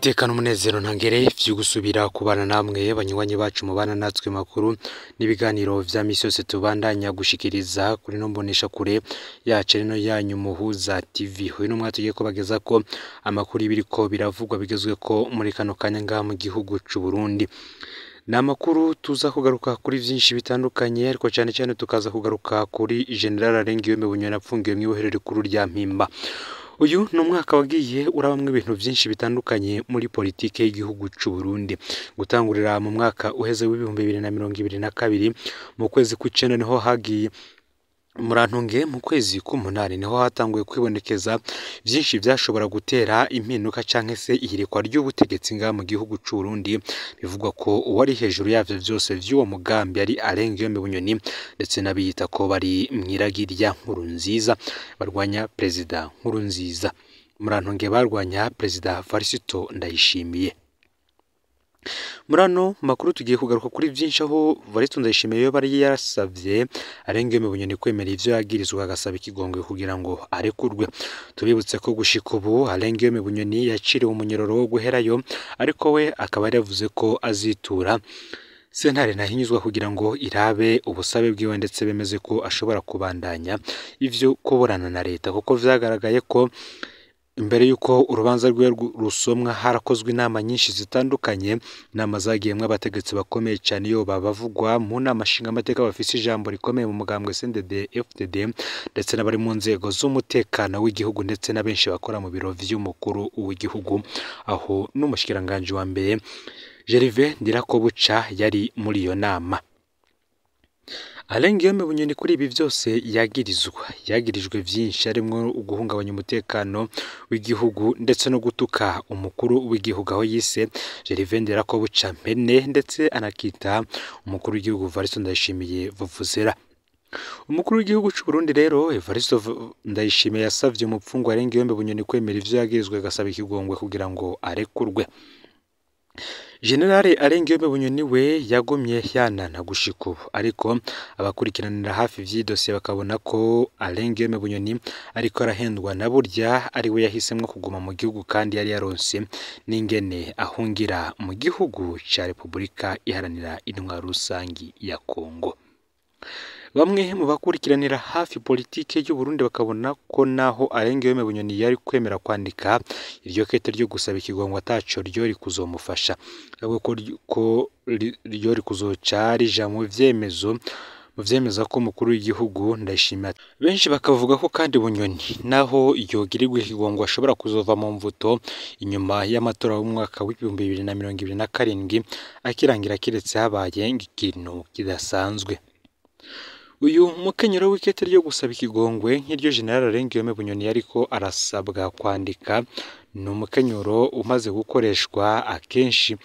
Niteka n'umunezero ntangere vyo gusubira kubana namwe banywanyi bacu mubana natwe makuru n'ibiganiro vya misi yose tubandanya gushikiriza kuri no mbonesha kure yacu rino yanyu Muhuza TV. Uyu n'umwe tugiye kubageza ko amakuru y'ibiriko biravugwa bigezweko muri kano kanya ngaha mu gihugu c'u Burundi. Ni amakuru tuza kugaruka kuri vyinshi bitandukanye, ariko cane cane tukaza kugaruka kuri General Arengiyome Bunyoni apfungiwe mw'ibohero rikuru rya Mpimba. Uyu ni umwaka wagiye urabamwo ibintu vyinshi bitandukanye muri politike y'igihugu c'u Burundi. Gutangurira mu mwaka uheze w'2022 mu kwezi kw'icenda niho hagiye Murantunge mu kwezi k'umunani niho hatanguye kwibonekeza vyinshi vyashobora gutera impinduka canke se ihirikwa ry'ubutegetsi ngaha mu gihugu c'u Burundi. Bivugwa ko uwari hejuru yavyo vyose vy'uwo mugambi ari Arengiyome Bunyoni ndetse n'abiyita ko bari mw'iragi rya Nkurunziza barwanya Perezida Nkurunziza. Murantunge barwanya Perezida Varisito Ndayishimiye. Muri ano makuru tugiye kugaruka kuri vyinshi aho Varisito Ndayishimiye yoba yari yarasavye Arengiyome Bunyoni kwemera ivyo yagirizwa agasaba ikigongwe kugira ngo arekurwe. Tubibutse ko gushika ubu Arengiyome Bunyoni yaciriwe umunyororo wo guherayo, ariko we akaba yaravuze ko azitura sentare ntahinyuzwa kugira ngo irabe ubusabe bwiwe ndetse bemeze ko ashobora kubandanya ivyo kuburana na leta, kuko vyagaragaye ko imbere y'uko urubanza rwiwe rusomwa harakozwe inama nyinshi zitandukanye, inama zagiyemwo abategetsi bakomeye cane iyo babavugwa mu nama nshingamateka bafise ijambo rikomeye mu mugambwe CNDD FDD ndetse n'abari mu nzego z'umutekano w'igihugu ndetse na benshi bakora mu biro vy'umukuru w'igihugu, aho n'umushikiranganji wa mbere Gervais Ndirakobuca yari muri iyo nama. Arengiyome Bunyoni kuri ibi vyose yagirijwe vyinshi harimwo uguhungabanya umutekano w'igihugu ndetse no gutuka umukuru w'igihugu aho yise Gervais Ndirakobuca mpene ndetse anakita umukuru w'igihugu Varisito Ndayishimiye vuvuzera. Umukuru w'igihugu c'u Burundi rero Evariste Ndayishimiye yasavye umupfungwa Arengiyome Bunyoni kwemera ivyo yagirizwe agasaba ikigongwe kugira ngo arekurwe. General Arengiyome Bunyoni we yagumye yanana gushika ubu, ariko abakurikiranira hafi vy'iyi dosiye bakabona ko Arengiyome Bunyoni ariko arahendwa na burya ari we yahisemwo kuguma mu gihugu kandi yari yaronse n'ingene ahungira mu gihugu ca Repubulika Iharanira Intwaro Rusangi ya Kongo. Bamwe mu bakurikiranira hafi politike y'u Burundi bakabona ko naho Arengiyome Bunyoni yari kwemera kwandika iryo kete ryo gusaba ikigongwe ataco ryo kuzomufasha, ahubwo ko ryo rikuzoca rija mu vyemezo mu vyemeza ko umukuru w'igihugu Ndayishimiye. Benshi bakavuga ko kandi Bunyoni naho yogirirwa ikigongwe ashobora kuzova mu mvuto inyuma y'amatora y'umwaka w'2027 akirangira kiretse habaye ikintu kidasanzwe. Uyu mukenyero w'ikete ryo gusaba ikigongwe nk'iryo General Arengiyome Bunyoni yariko arasabwa kwandika ni umukenyero umaze gukoreshwa akenshi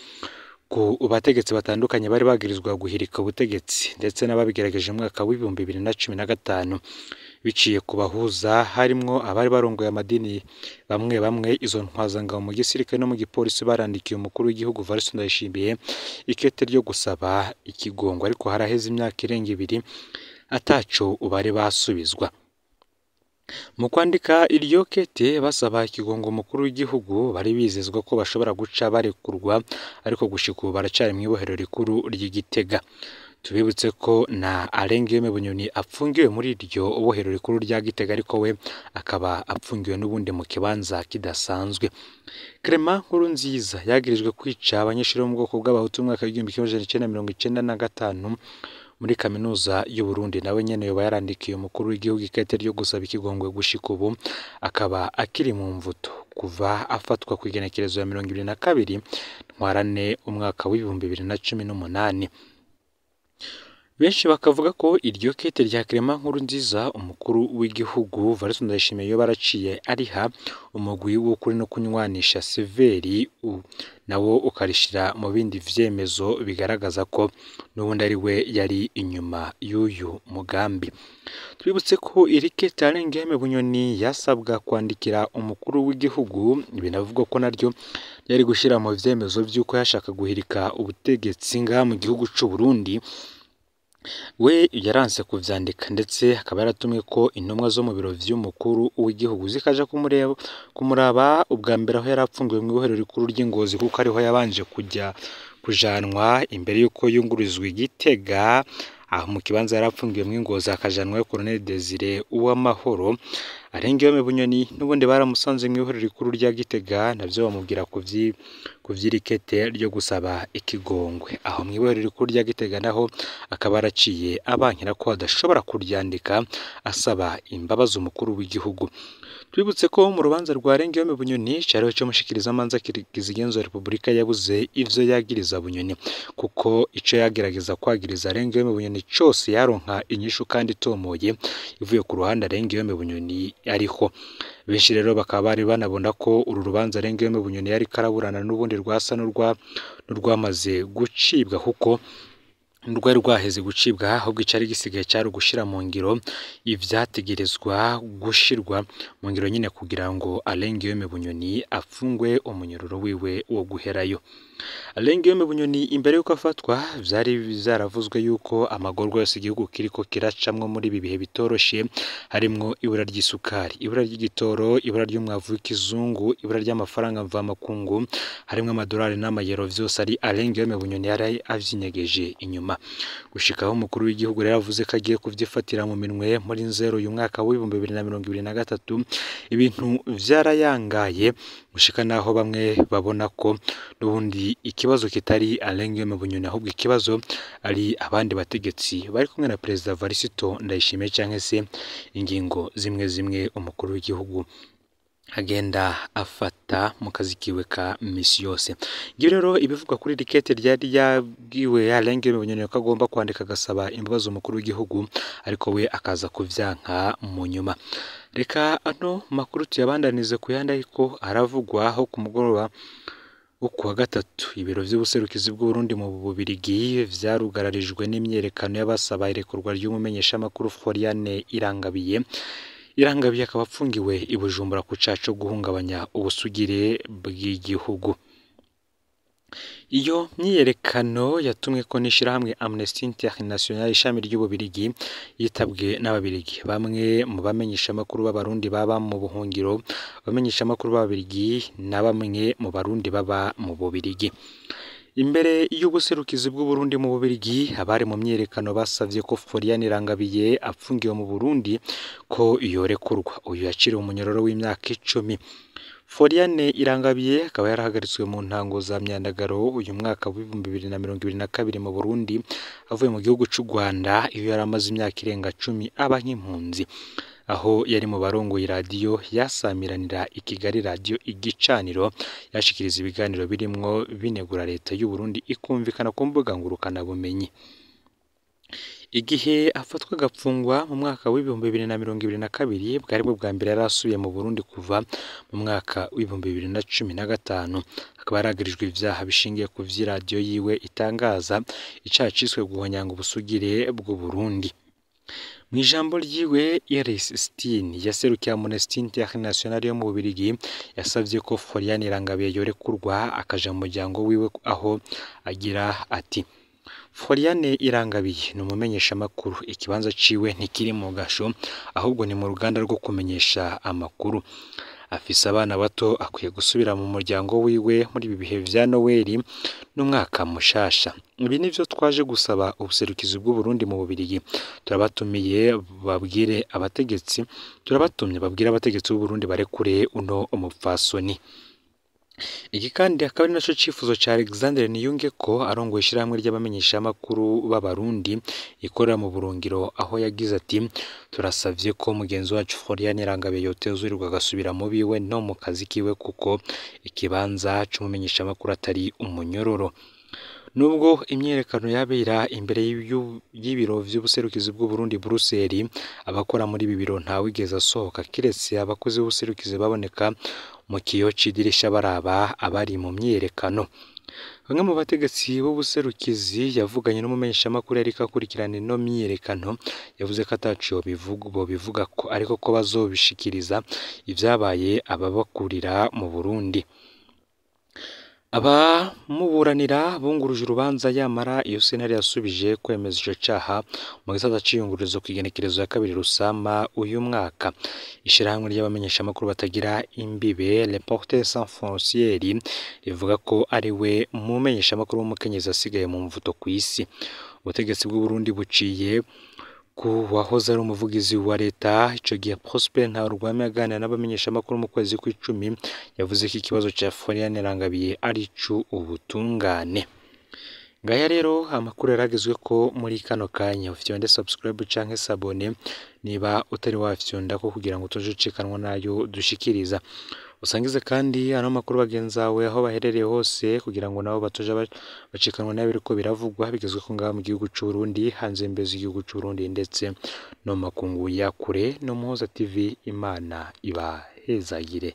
ku bategetsi batandukanye bari bagirizwa guhirika ubutegetsi ndetse n'ababigerageje mu mwaka w'2015 biciye ku bahuza harimwo abari barongoye amadini bamwe bamwe. Izo ntwazangabo mu gisirikare no mu gipolisi barandikiye umukuru w'igihugu Varisito Ndayishimiye ikete ryo gusaba ikigongwe, ariko haraheze imyaka irenga ibiri ataco bari basubizwa. Mu kwandika iryo kete basaba ikigongo umukuru w'igihugu bari bizezwa ko bashobora guca barekurwa, ariko gushika ubu baracari mw'ibohero rikuru ry'i Gitega. Tubibutse ko na Arengiyome Bunyoni apfungiwe muri iryo bohero rikuru rya Gitega, ariko we akaba apfungiwe n'ubundi mu kibanza kidasanzwe. Clement Nkurunziza yagirijwe kwica abanyeshuri bo mu bwoko bw'Abahutu mu mwaka w'1995 muri kaminuza y'u Burundi, nawe nyene yoba yarandikiye umukuru w'igihugu ikete ryo gusaba ikigongwe, gushika ubu akaba akiri mu mvuto kuva afatwa kw'igenekerezo ya 22 Ntwarante umwaka w'2018. Benshi bakavuga ko iryo kete rya Clement Nkurunziza umukuru w'igihugu Varisito Ndayishimiye yoba yaraciye ariha umugwi w'ukuri no kunywanisha Severi, nawo ukarishira mu bindi vyemezo bigaragaza ko n'ubundi ari we yari inyuma y'uyu mugambi. Twibutse ko iri kete Arengiyome Bunyoni yasabwa kwandikira umukuru w'igihugu, binavugwa ko naryo yari gushira mu vyemezo vy'uko yashaka guhirika ubutegetsi ngaha mu gihugu c'u Burundi. We yaranse kuvyandika, ndetse akaba yaratumwe ko intumwa zo mu biro vy'umukuru w'igihugu zikaja kumuraba ubwa mbere aho yari apfungiwe mw'ibohero rikuru ry'Ingozi, kuko ariho yabanje kujya kujanwa imbere y'uko yungururizwa i Gitega, aho mu kibanza yari apfungiwe mw'Ingozi hakajanwayo Colonel Desire Uwamahoro. Alain Guillaume Bunyoni n'ubundi baramusanze mw'ibohero rikuru rya Gitega, navyo bamubwira kuvy'irikete ryo gusaba ikigongwe. Aho mw'ibohero rikuru rya Gitega naho akaba yaraciye abankira ko adashobora kuryandika asaba imbabazi umukuru w'igihugu. Twibutse ko mu rubanza rwa Alain Guillaume Bunyoni cariho c'umushikirizamanza kizigenza wa Repubulika yabuze ivyo yagiriza Bunyoni, kuko ico yagerageza kwagiriza Alain Guillaume Bunyoni cose yaronka inyishu kandi itomoye ivuye ku ruhande Alain Guillaume Bunyoni ariho. Benshi rero bakaba bari banabona ko uru rubanza Alain Guillaume Bunyoni yariko araburana n'ubundi rwasa n'urwamaze gucibwa, kuko rwari rwaheze gucibwa, ahubwo icari gisigaye cari ugushira mu ngiro ivyategerezwa gushirwa mu ngiro nyene kugira ngo Alain Guillaume Bunyoni afungwe umunyororo wiwe wo guherayo. Alain Guillaume Bunyoni imbere y'uko afatwa vyari vyaravuzwe yuko amagorwa yose igihugu kiriko kiracamwo muri ibi bihe bitoroshe, harimwo ibura ry'isukari, ibura ry'igitoro, ibura ry'umwavu w'ikizungu, ibura ry'amafaranga mvamakungu, harimwo amadolari n'amayero, vyose ari Alain Guillaume Bunyoni yari avyinyegeje inyuma. Gushika aho umukuru w'igihugu rero avuze ko agiye kuvyifatira mu minwe muri nzero uyu mwaka w'2023, ibintu vyarayangaye gushika naho bamwe babona ko n'ubundi ikibazo kitari Alain Guillaume Bunyoni, ahubwo ikibazo ari abandi bategetsi bari kumwe na Perezida Varisito Ndayishimiye, canke se ingingo zimwe zimwe umukuru w'igihugu agenda afata mu kazi kiwe ka misi yose. Ngiyo rero ibivugwa kuri rikete ryari yabwiwe Alain Guillaume Bunyoni ko agomba kwandika agasaba imbabazi umukuru w'igihugu, ariko we akaza kuvyanka mu nyuma. Reka ano makuru tuyabandanize ku yandi ariko aravugwa aho ku mugoroba wo kuwa gatatu ibiro vy'ubuserukizi bw'Uburundi mu Bubirigi vyarugararijwe n'imyiyerekano y'abasaba irekurwa ry'umumenyeshamakuru Floriane Irangabiye. Irangabiye akaba apfungiwe i Bujumbura ku caha co guhungabanya ubusugire bw'igihugu. Iyo myiyerekano yatumweko n'ishirahamwe Amnesty International ishami ry'Ububirigi, yitabwe n'Ababirigi, bamwe mu bamenyeshamakuru b'Abarundi baba mu buhungiro, abamenyeshamakuru b'Ababirigi na bamwe mu Barundi baba mu Bubirigi. Imbere y'ubuserukizi bw'Uburundi mu Bubirigi, abari mu myiyerekano basavye ko Floriane Irangabiye apfungiwe mu Burundi ko yorekurwa. Uyu yaciriwe umunyororo w'imyaka 10. Floriane Irangabiye akaba yarahagaritswe mu ntango za Myandagaro uyu mwaka w'2022 mu Burundi, avuye mu gihugu c'u Rwanda iyo yari amaze imyaka irenga 10 aba nk'impunzi, aho yari mu barongoye iradiyo yasamiranira i Kigali, radiyo Igicaniro, yashikiriza ibiganiro birimwo binegura leta y'u Burundi ikumvikana ku mbuga ngurukanabumenyi. Igihe afatwa agapfungwa mu mwaka w'2022 bwari bwo bwa mbere yari asubiye mu Burundi kuva mu mwaka w'2015, akaba yaragirijwe ivyaha bishingiye ku vy'iradiyo yiwe itangaza, icaha ciswe guhonyanga ubusugire bw'u Burundi. Mw'ijambo ryiwe, Iris Steen yaserukiye Amnesty International yo mu Bubirigi yasavye ko Floriane Irangabiye yorekurwa akaja mu muryango wiwe, aho agira ati: Floriane Irangabiye ni umumenyeshamakuru, ikibanza ciwe ntikiri mu gasho, ahubwo ni mu ruganda rwo kumenyesha amakuru. Afise abana bato, akwiye gusubira mu muryango wiwe muri ibi bihe vya Noweli n'umwaka mushasha. Ibi nivyo twaje gusaba ubuserukizi bw'Uburundi mu Bubirigi. Turabatumiye babwire abategetsi, turabatumye babwire abategetsi b'Uburundi barekure uno umupfasoni. Iki kandi akaba ari naco cifuzo ca Alexandre Niyungeko arongoye ishirahamwe ry'abamenyeshamakuru b'Abarundi ikorera mu burungiro, aho yagize ati: turasavye ko mugenzi wacu Floriane Irangabiye yotezurirwa agasubira mu biwe no mu kazi kiwe, kuko ikibanza c'umumenyeshamakuru atari umunyororo. Nubwo imyiyerekano yabera imbere y'ibiro vy'ubuserukizi bw'Uburundi Buruseli, abakora muri ibi biro ntawigeze asohoka kiretse abakozi b'ubuserukizi baboneka mu kiyo c'idirisha baraba abari mu myiyerekano. Bamwe mu bategetsi b'ubuserukizi yavuganye n'umumenyeshamakuru yariko akurikirana ino myiyerekano, yavuze ko ataco bobivugako, ariko ko bazobishikiriza ivyabaye ababakurira mu Burundi. Abamuburanira bunguruje urubanza, yamara iyo sentare yasubije kwemeza ico caha mu gisata c'iyungururizo kw'igenekerezo ya 2 Rusama uyu mwaka. Ishirahamwe ry'abamenyeshamakuru batagira imbibe, Reporters sans frontières, rivuga ko ari we mumenyeshamakuru w'umukenyezi asigaye mu mvuto kw'isi. Ubutegetsi bw'Uburundi buciye ku wahoze ari umuvugizi wa leta ico gihe, Prosper Ntarwami, aganira n'abamenyeshamakuru mu kwezi kw'icumi, yavuze ko ikibazo ca Florian Irangabiye ari ubutungane. Ngaya rero amakuru yaragezwe ko muri kano kanya. Ufyonde subscribe canke s'abonner niba utari wafyonda ko kugira ngo utaje ucikanwa nayo dushikiriza. Usangize kandi ano makuru bagenzawe aho baherereye hose kugira ngo nabo batoje bacikanwa nayo biriko biravugwa bigezwe ko ngaha mu gihugu c'u Burundi, hanze y'imbibe z'igihugu c'u Burundi, ndetse no mu makungu ya kure. No Muhoza TV, Imana ibahezagire.